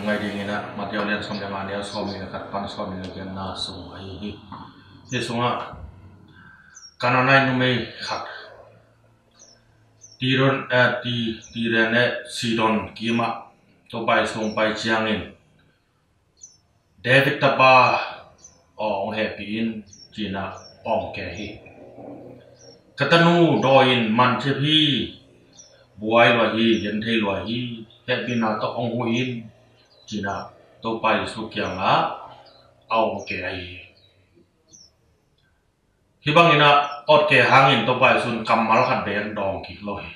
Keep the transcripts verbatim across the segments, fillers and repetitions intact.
Ngai dingin ah Matthai lian sawm le nga, neu sawm le khat pan sawm le giatna sung ahi hi. Hi sungah Kananai numei khat, Tiron, eh, Ti, Tiren le Sidon kimah Topa Jesu hong pai ciangin, David tapa aw, hong hehpih in, ci-in ah awng ke hi. Ka tanu dawi in man cip hi, buai lua hi, genthei lua hi, hehpihna tawh hong huh in, ci-in ah Topa Jesu kiangah a awng ke ahi hi. Hih bangin ah awng ke hangin Topa Jesu in kammal khat bek dawng kik lo hi.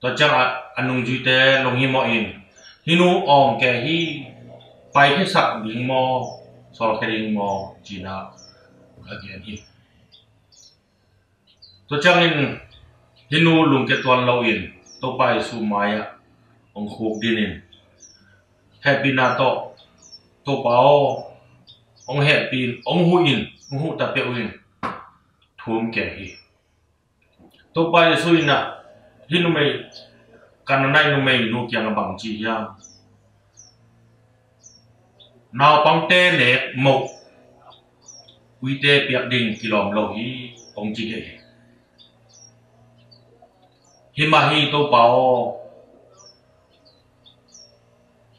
Tua ciangah a nungzuite lunghimawh in, "Hih nu awng ke hi, paikhiasak ding maw, sawlkhia ding maw?" ci-in ah a gen hi. Tua ciangin hih nu lungkia tuan loin Topa Jesu mai-ah hong khukdin in, hehpihna tawh, "Topa aw, hong hehpih in, hong huh in, hong huh ta peuh in," thu hong ke hi. Topa Jesu in ah hih numei, Kananai numeinu kiangah bang ci hiam? "Naupangte nek moh, uite piak ding kilawm lo hi," hong ci hi. "Hi mah hi, Topa aw,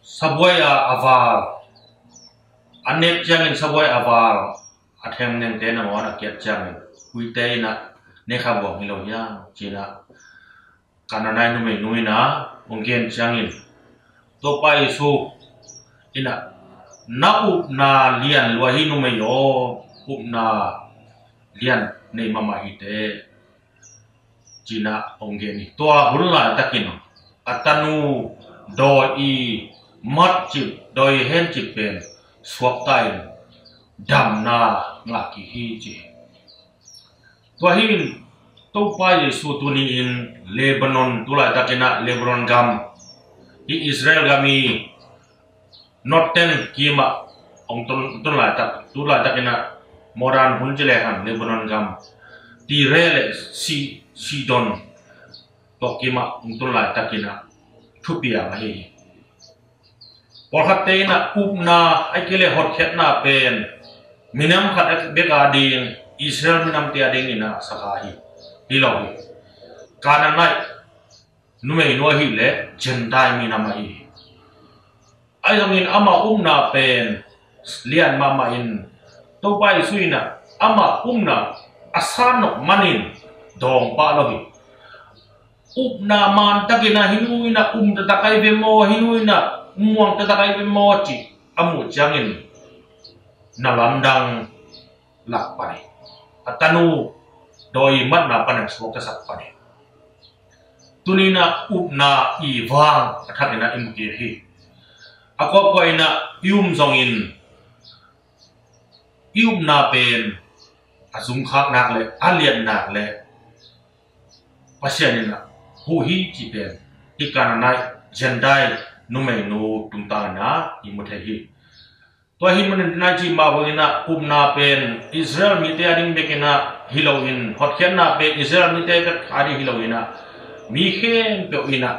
sabuai a, a val, a nek ciangin sabuai a val a themnengte nangawn a kiat ciangin uite in ah ne kha buang hi lo hiam?" ci-in ah Kananai numeinu in ah hong gen ciangin, Topa Jesu in ah, "Na upna lian lua hi numei aw, upna lian nei mahmah hi teh," ci-in ah hong gen hi. Tua hun laitakin a tanu dawi i matcip, dawi hencip pen suakta in damna ngah kik hi, ci hi. Tua hi in Topa Jesu tuni in Lebanon, tu laitakin ah Lebanon gam, hih Israel gam i northern kimah hong tun, tun laitak, tu laitakin ah modern hun ci lehang Lebanon gam, Tire le Si, Sidon tua kimah hong tun laitakin ah thupiang ahi hi. Pawlkhatte in ah upna, ahih kei leh hotkhiatna pen minam khat bek a ding, Israel minamte a dingin ah sa kha hi. Hi lo hi. Kananai numeinu ahih leh Gentile minam ahi hi. Ahi zongin ama upna pen lian mahmah in, Topa Jesu in ah ama upna a san nop manin dawng pah lo hi. Upna mantakin ah hih nu in ah um taktak ahi ve maw, hih nu in ah muang taktak ahi ve maw cih a muh ciangin na lamdang lak pan hi. A tanu dawi matna panin suaktasak pan hi. Tuni in ah upna i vang a thakin ah i mu kik hi. A kuakua in ah i um zongin i upna pen a zungkhak nak le a lian nak le Pasian in ah huh hi cih pen hih Kananai Gentile numeinu tungtang in ah i mu thei hi. Tua hi manin nai cih mah bangin ah upna pen Israel mite a ding bek in ah hi lo in, hotkhiatna pen Israel mite bek a ding hi lo in ah, mi khempeuh in ah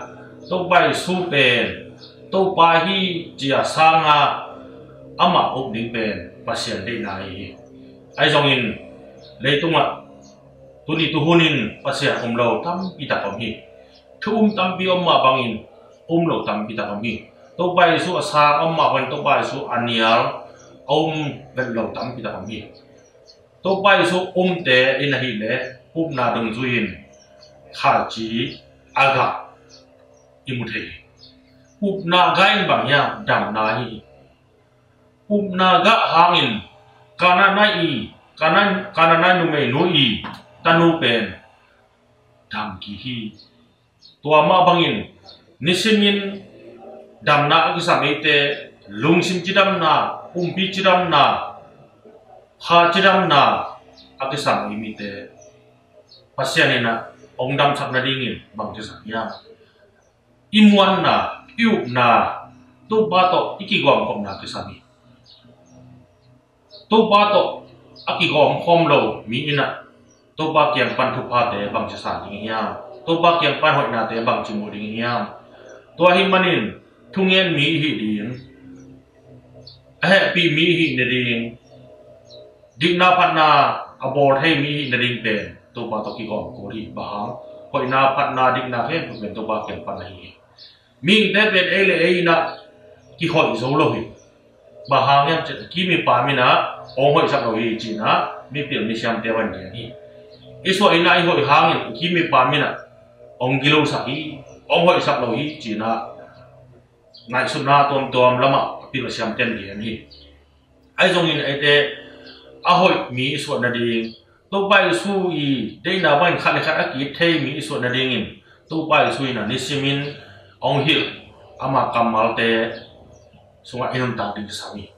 Topa Jesu pen Topa hi ci-a sang a, amah up ding pen Pasian deihna ahi hi. Ahi zongin leitungah tuni tuhun in Pasian um lo tampi tak om hi. Thu um tampi om mah bangin um lo tampi tak om hi. Topa Jesu a sang om mah bangin Topa Jesu a nial a um vet lo tampi tak om hi. Topa Jesu umte in ahih leh upna dungzui in khalci a gah i mu thei hi. Upna gah in bang hiam? Damna hi. Upna gah hangin Kananai i, Kanan, Kananai numeinu i tanu pen dam kik hi. Tua mah bangin nisimin damna a kisam eite, lungsim cidamna, pumpi cidamna, kha cidamna a kisam ei mite Pasian in ah hong damsak nadingin bang kisam hiam? I muanna, i upna, Topa tawh i kigawmkhopna kisam hi. Topa tawh a kigawmkhawm lo mi in ah Topa kiang pan thuphate bangci san ding hiam? Topa kiang pan hoihnate bangci mu ding hiam? Tua ahih manin thungen mi i hih ding, a hehpih mi i hih nading, dikna phatna a bawl thei mi i hih nading pen Topa tawh kigawm kul hi. Bang hang? Hoihna, phatna, dikna khempeuh pen Topa kiang pan ahi hi. Mihingte pen ei le ei in ah kihoih zo lo hi. Bang hang hiam cih leh a kim i pam in ah hong hoihsak lo hi ci-in ah mipil misiamte van gen hi. I suah in ah i hoih hangin a kim i pam in ah hong gilosak hi, hong hoihsak lo hi ci-in ah ngaihsutna tuamtuam lamah a pil a siamten gen hi. Ahi zongin eite a hoih mi i suah nading, Topa Jesu i deihna bangin khat le khat a ki-it thei mi i suah nadingin Topa Jesu in a nisimin hong hilh, ama kammalte sungah i nuntak ding kisam hi.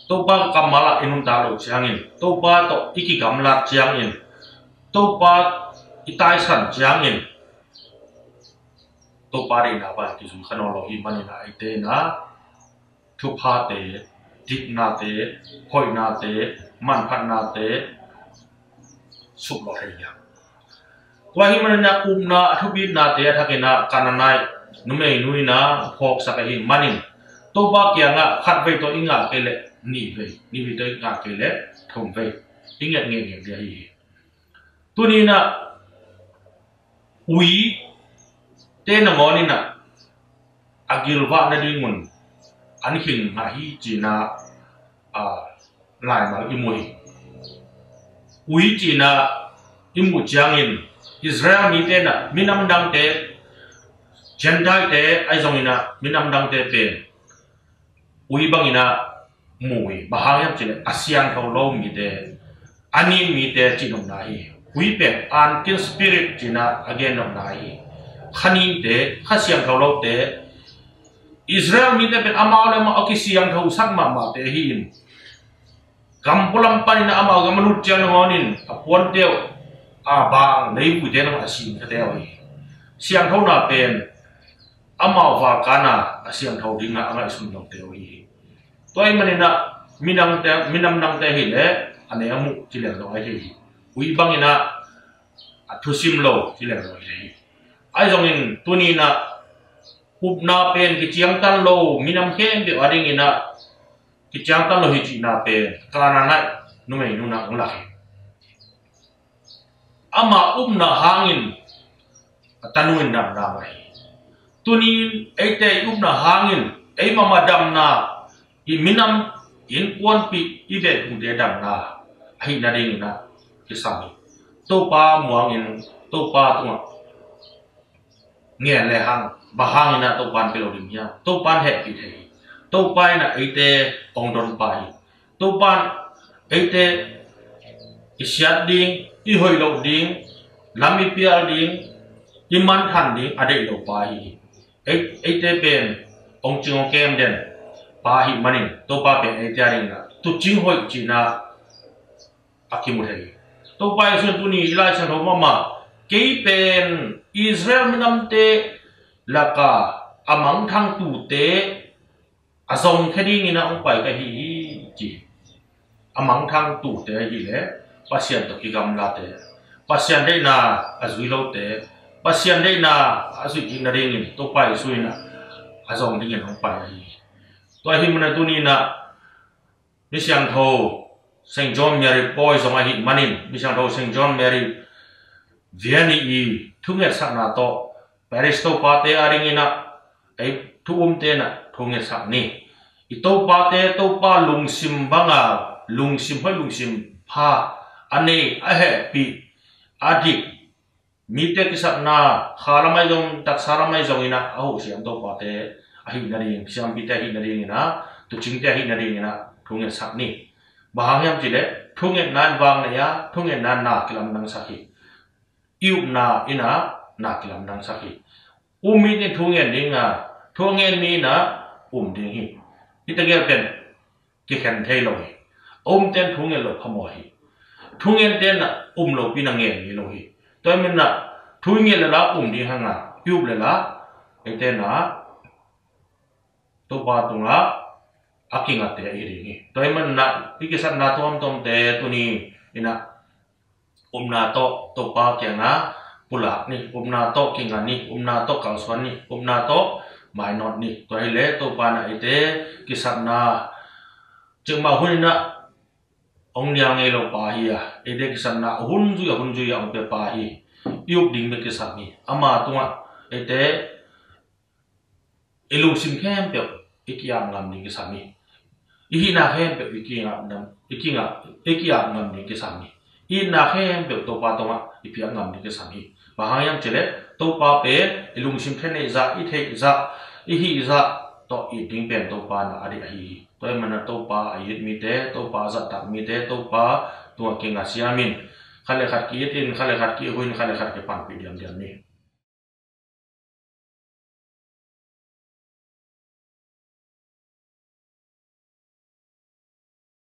Topa kammal ah i nuntak loh ciangin, Topa tawh i kigamlat ciangin, Topa i taisan ciangin Topa deihna bang kizui kha nawn lo hi. Manin ah eite in ah thuphate, diknate, hoihnate, manphatnate suklawh thei hi. Tua ahih manin ah upna a thubitnate a thakin ah Kanaan numeinu in ah phawksak ahih manin Topa kiangah khatvei tawh i ngah kei leh nihvei, nihvei tawh i ngah kei leh thumvei i nget ngeingei ding ahi hi. Tuni in ah uite nangawn in ah a gilvah nadingun an khing ngah hi ci-in ah, a, laimal i mu hi. Ui ci-in ah i muh ciangin Israel mite in ah minam dangte, Gentile-te ahi zongin ah minam dangte pen ui bangin ah mu hi. Bang hang hiam cih leh a siangtho lo mite, a nin mite cihnopna hi. Ui pen unclean spirit ci-in ah a gennopna hi. Kha ninte, kha siangtho lote, Israel mite pen amau le amau a kisiangthosak mahmahte ahi in, gam pualam panin ah amau gam a lut ciang nangawnin a puante uh, a bang leivuite nangawnin a sin khate uh hi. Siangthona pen amau valkana a siangtho dingah a ngaihsun lote uh hi. Tua ahih manin ah minamte, minam dangte ahih leh a ne a muh ci leng zong ahi thei hi. Ui bangin ah a thusim lo ci leng zong ahi thei hi. Ahi zongin tuni in ah upna pen kiciangtan lo minam khempeuh a dingin ah kiciangtan lo hi cihna pen Kanaan numeinu in ah hong lak hi. Ama upna hangin a tanu in damna ngah hi. Tuni in eite i upna hangin ei mahmah damna, i minam, innkuanpih, i beihpungte damna ahih nadingin ah kisam hi. Topa muangin Topa tungah ngen le hang, bang hangin ah Topa in pia lo ding hiam? Topa in hehpih thei hi. Topa in ah eite hong don pa hi. Topa in eite i siat ding, i hoih loh ding, lam i pial ding, i manthan ding a deih lo pa hi. Ei, eite pen hong cing hong kem den pa ahih manin Topa pen eite a dingin ah tuucing hoih cihna a kimu thei hi. Topa Jesu in tuni i Lai Siangtho mahmah, kei pen Israel minamte laka a mangthang tuute a zongkhia dingin ah hong pai ka hi hi ci. A mangthang tuute ahih leh Pasian tawh kigamlate, Pasian deihna a zui lote, Pasian deihna a zuih kik nadingin Topa Jesu in ah a zong dingin hong pai ahi hi. Tua ahih manin tuni in ah Misiangtho Saint John Mary Pawi zong ahih manin, Misiangtho Saint John Mary Vianney i thungetsakna tawh parish topate a dingin ah, ei thu umte in ah thungetsak ni. I topate Topa lungsim banga, lungsim hoih lungsim pha a nei, a hehpih, a dik, mite kisapna, kha lam ahi zong, taksa lam ahi zongin ah a hoh siam topate ahih nading, siampite ahih nadingin ah, tuucingte ahih nadingin ah thungetsak ni. Bang hang hiam cih leh thungetna in vang nei a, thungetna in na kilamdangsak hi. I upna in ah na kilamdangsak hi. Um mi in thungen ding a, thungen mi in ah um ding hi. Hihte gel pen kikhen thei lo hi. A umte in thungen loh phamawh hi. Thungente in ah um lopi in ah ngen ngei lo hi. Tua ahih manin ah thu i nget leh la um ding hang a, i up leh la eite in ah Topa tungah a kingate i hi ding hi. Tua ahih manin ah i kisapna tuamtuamte tuni in ah upna tawh Topa kiangah pulak ni, upna tawh kinga ni, upna tawh kalsuan ni, upna tawh mainawt ni. Tua hileh Topa in ah eite kisapna cikmah hun in ah hong nial ngei lo pa hi a, eite kisapna hun zui a hun zui a hong pia pa hi. I up ding bek kisam hi. Ama tungah eite i lungsim khempeuh i ki-ap ngam ding kisam hi. I hihna khempeuh i ki-ap ngam, i ki-ap, i ki-ap ngam ding kisam hi. I itna khempeuh Topa tungah i piak ngam ding kisam hi. Bang hang hiam cih leh Topa pen i lungsim khenei zah, i theih zah, i hih zah tawh it ding pen Topa in ah a deih ahi hi. Tua ahih manin ah Topa a it mite, Topa a zahtak mite Topa tungah kinga siamin khat le khat ki-it in, khat le khat ki-huh in, khat le khat kipanpih diamdiam ni.